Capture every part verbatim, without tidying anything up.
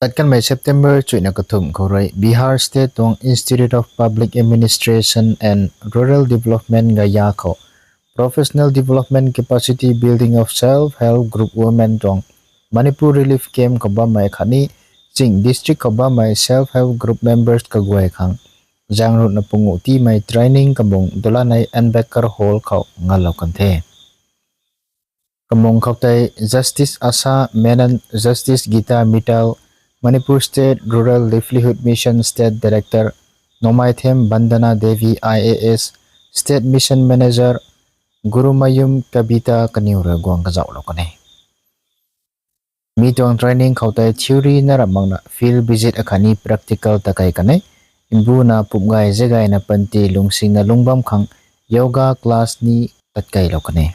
Tat kanmei September chuina kathumh khou rui Bihar State tuang Institute of Public Administration and Rural Development Gaya khou Professional Development Capacity Building of Self Help Group Women tuang Manipur Relief Camp khou bammei khatni ching district khou bammei Self Help Group members kaguay khang zaeng ruhna panguh tiimei training kamung Dulanei Ambedkar Hall khou ngalou kan the. Kamung khou tei Justice Asha Menon, Justice Geeta Mittal, Manipur State Rural Livelihood Mission State Director Nomaithem Vandana Devi I A S, State Mission Manager Gurumayum Kabita kaniw rui guang kazauhlou kan e. Mi tuang training khou tei theory na ram makna field visit akhatni practical takei kan e. Mbuna pumgay zagayna panty lungsingna lung bam khang yoga class ni tatkeilou kan e.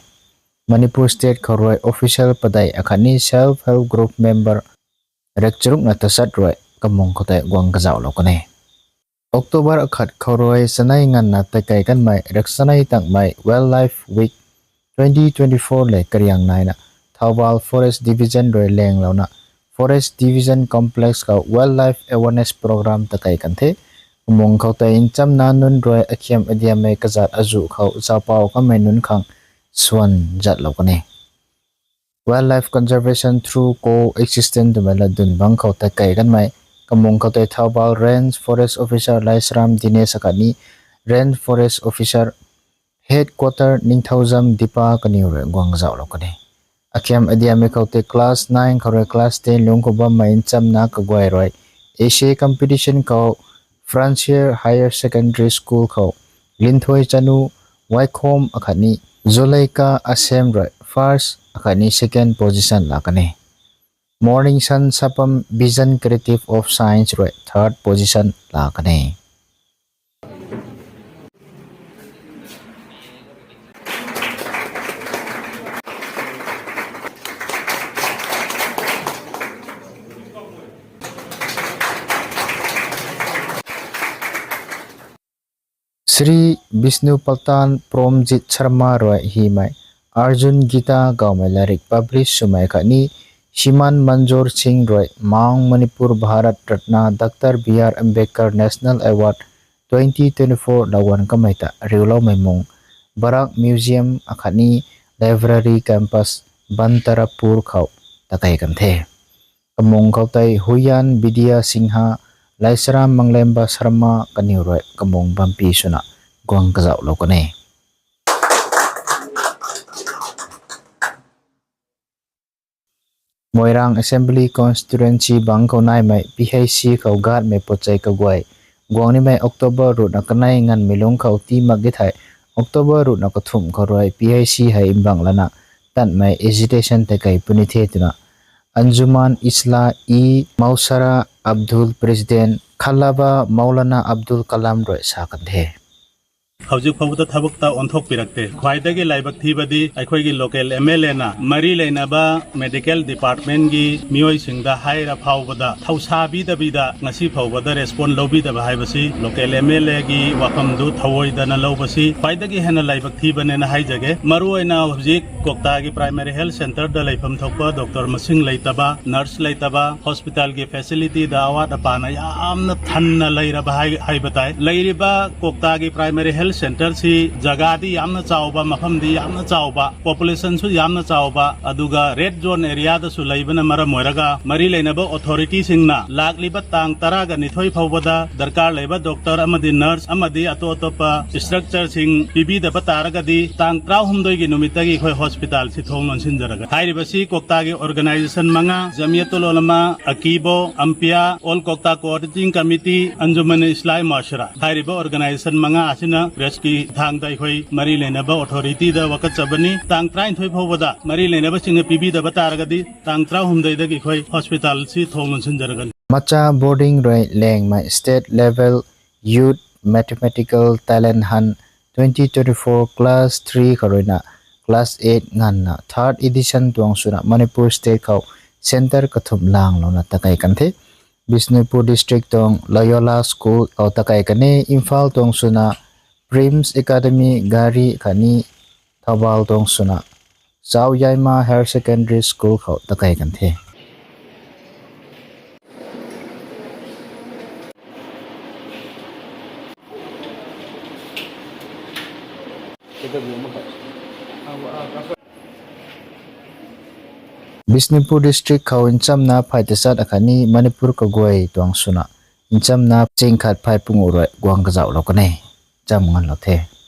Manipur State khou rui official padeih akhatni self help group member rek charukna tachat rui kamung khou tei guang kazauhlou kan e. October akhat khou rui chanei nganvna takei kanmei rek chanei tangmei Wildlife Week twenty twenty-four lev kariang naina Thoubal Forest Division rui lenglouna Forest Division Complex khou Wildlife Awareness Program takei kan the. Kamung khou tei nchamna nunc rui akhiam adiammei kazat azuh khou zaupou kanmei nunc khang swan zatlou kan e. Wildlife Conservation Through Co-Existence twmei latdyn bang khou takei kanmei kamung khou tei Thoubal Range Forest Officer Laisram Dinesh akhatni Range Forest Officer Headquarter Ningthoujam Dipa kaniw rui guang kazauhlou kan e. Akhiam adiammei khou tei class nine khou rui class ten lungc khou bammei nchamna kaguay rui essay competition khou Frontier Higher Secondary School khou Linthui Chanu, Waikhom akhatni Zuleika Asem rui first akhatni second position laa kan e. Morning Sun Sapam Vision Creative of Science rui third position laa kan e. Shri Bishnu Paltan Promjit Sharma rui hymei Arjun Gita kawmei latrik publish swmei khatni Shriman Manzoor Singh rui Mount Manipur Bharat Ratna Doctor B R Ambedkar National Award twenty twenty-four laguan kamei ta riuloumei mung Barak Museum akhatni Library Campus, Bantarapur khou takei kan the. Kamung khou tei Huyan Bidya Singha, Laisram Manglemba Sharma kaniw rui kamung bampi swna guang kazauhlou kan e. Moirang Assembly Constituency bang khou naimei P H C khou gatmei pochei kaguay guang nimei October ruhna kanei nganvmei lungc khou tii mak e thei, October ruhna kathumh khou rui P H C hei mbang lana tanmei agitation takei puni the twna Anjuman Islah-e-Mausara Abdul President Khalaba Maulana Abdul Kalam rui sa kan the. ꯍꯧꯖꯤꯛ ꯐꯥꯎꯕꯗ ꯊꯕꯛꯇ ꯑꯣꯟꯊꯣꯛꯄꯤꯔꯛꯇꯦ꯫ ꯈ꯭ꯋꯥꯏꯗꯒꯤ ꯂꯥꯏꯕꯛ ꯊꯤꯕꯗꯤ ꯑꯩꯈꯣꯏꯒꯤ local M L A ꯅ ꯃꯔꯤ ꯂꯩꯅꯕ medical department ꯀꯤ ꯃꯤꯑꯣꯏꯁꯤꯡꯗ ꯍꯥꯏꯔ ꯐꯥꯎꯕꯗ ꯊꯧꯁꯥꯕꯤꯗꯕꯤꯗ ꯉꯁꯤ ꯐꯥꯎꯕꯗ response ꯂꯧꯕꯤꯗꯕ ꯍꯥꯏꯕꯁꯤ local M L A ꯒꯤ ꯋꯥꯐꯝꯗꯨ ꯊꯑꯣꯏꯗꯅ ꯂꯧꯕꯁꯤ ꯈ꯭ꯋꯥꯏꯗꯒꯤ ꯍꯦꯟꯅ ꯂꯥꯏꯕꯛ ꯊꯤꯕꯅꯦꯅ ꯍꯥꯏꯖꯒꯦ꯫ ꯃꯔꯨꯑꯣꯏꯅ ꯍꯧꯖꯤꯛ ꯀꯣꯛꯇꯥꯒꯤ primary health centre ꯗ ꯂꯩꯐꯝ ꯊꯣꯛꯄ doctor ꯃꯁꯤꯡ ꯂꯩꯇꯕ, nurse ꯂꯩꯇꯕ, hospital ꯒꯤ facility ꯗ ꯑꯋꯥꯠ ꯑꯄꯥꯅ ꯌꯥꯝꯅ ꯊꯟꯅ ꯂꯩꯔꯕ ꯍꯥꯏ-, ꯍꯥꯏꯕ ꯇꯥꯏ꯫ ꯂꯩꯔꯤꯕ ꯀꯣꯛꯇꯥꯒꯤ primary health centre ꯁꯤ ꯖꯒꯥꯗꯤ ꯌꯥꯝꯅ ꯆꯥꯎꯕ, ꯃꯐꯝꯗꯤ ꯌꯥꯝꯅ ꯆꯥꯎꯕ, population ꯁꯨ ꯌꯥꯝꯅ ꯆꯥꯎꯕ, ꯑꯗꯨꯒ red zone area ꯗꯁꯨ ꯂꯩꯕꯅ ꯃꯔꯝ ꯑꯣꯏꯔꯒ ꯃꯔꯤ ꯂꯩꯅꯕ authority ꯁꯤꯡꯅ ꯂꯥꯛꯂꯤꯕ ꯇꯥꯡ ꯇꯔꯥꯒ ꯅꯤꯊꯣꯏ ꯐꯥꯎꯕꯗ ꯗꯔꯀꯥꯔ ꯂꯩꯕ doctor ꯑꯃꯗꯤ nurse ꯑꯃꯗꯤ ꯑꯇꯣꯞ ꯑꯇꯣꯞꯄ structure ꯁꯤꯡ ꯄꯤꯕꯤꯗꯕ ꯇꯥꯔꯒꯗꯤ ꯇꯥꯡ ꯇꯔꯥꯍꯨꯝꯗꯣꯏꯒꯤ ꯅꯨꯃꯤꯠꯇꯒꯤ ꯑꯩꯈꯣꯏ hospital ꯁꯤ ꯊꯣꯡ ꯂꯣꯟꯁꯤꯟꯖꯔꯒꯅꯤ꯫ ꯍꯥꯏꯔꯤꯕꯁꯤ ꯀꯣꯛꯇꯥꯒꯤ organization ꯃꯉꯥ, Jamiatul Ulama, ꯑꯀꯤꯕꯣ, ꯑꯝꯄꯤꯌꯥ, All Kokta Coordinating Committee, Anjuman Islah-e-Mausara ꯍꯥꯏꯔꯤꯕ organization ꯃꯉꯥ ꯑꯁꯤꯅ press ꯀꯤ ꯈꯨꯠꯊꯥꯡꯗ ꯑꯩꯈꯣꯏ ꯃꯔꯤ ꯂꯩꯅꯕ authority ꯗ ꯋꯥꯀꯠꯆꯕꯅꯤ꯫ ꯇꯥꯡ ꯇꯔꯥꯅꯤꯊꯣꯏ ꯐꯥꯎꯕꯗ ꯃꯔꯤ ꯂꯩꯅꯕꯁꯤꯡꯅ ꯄꯤꯕꯤꯗꯕ ꯇꯥꯔꯒꯗꯤ ꯇꯥꯡ ꯇꯔꯥꯍꯨꯝꯗꯣꯏꯗꯒꯤ ꯑꯩꯈꯣꯏ hospital ꯁꯤ ꯊꯣꯡ ꯂꯣꯟꯁꯤꯟꯖꯔꯒꯅꯤ꯫ Macha Boarding rui lengmei State Level Youth Mathematical Talent Hunt twenty twenty-four Class three khou ruina Class eight nganvna third edition tuang swna Manipur State khou centre kathumh langlouna takei kan the. Bishnupur District tuang Loyola School khou takei kan e. Imphal tuang swna Prims Academy, Ghari khatni Thoubal tuang swna Chao Yaima Higher Secondary School khou takei kan the. Bishnupur district khou nchamna phay tachat akhatni Manipur kaguay tuang swna nchamna ching khat phay pungu rui guang kazauhlou kan e. Cham nganlou the.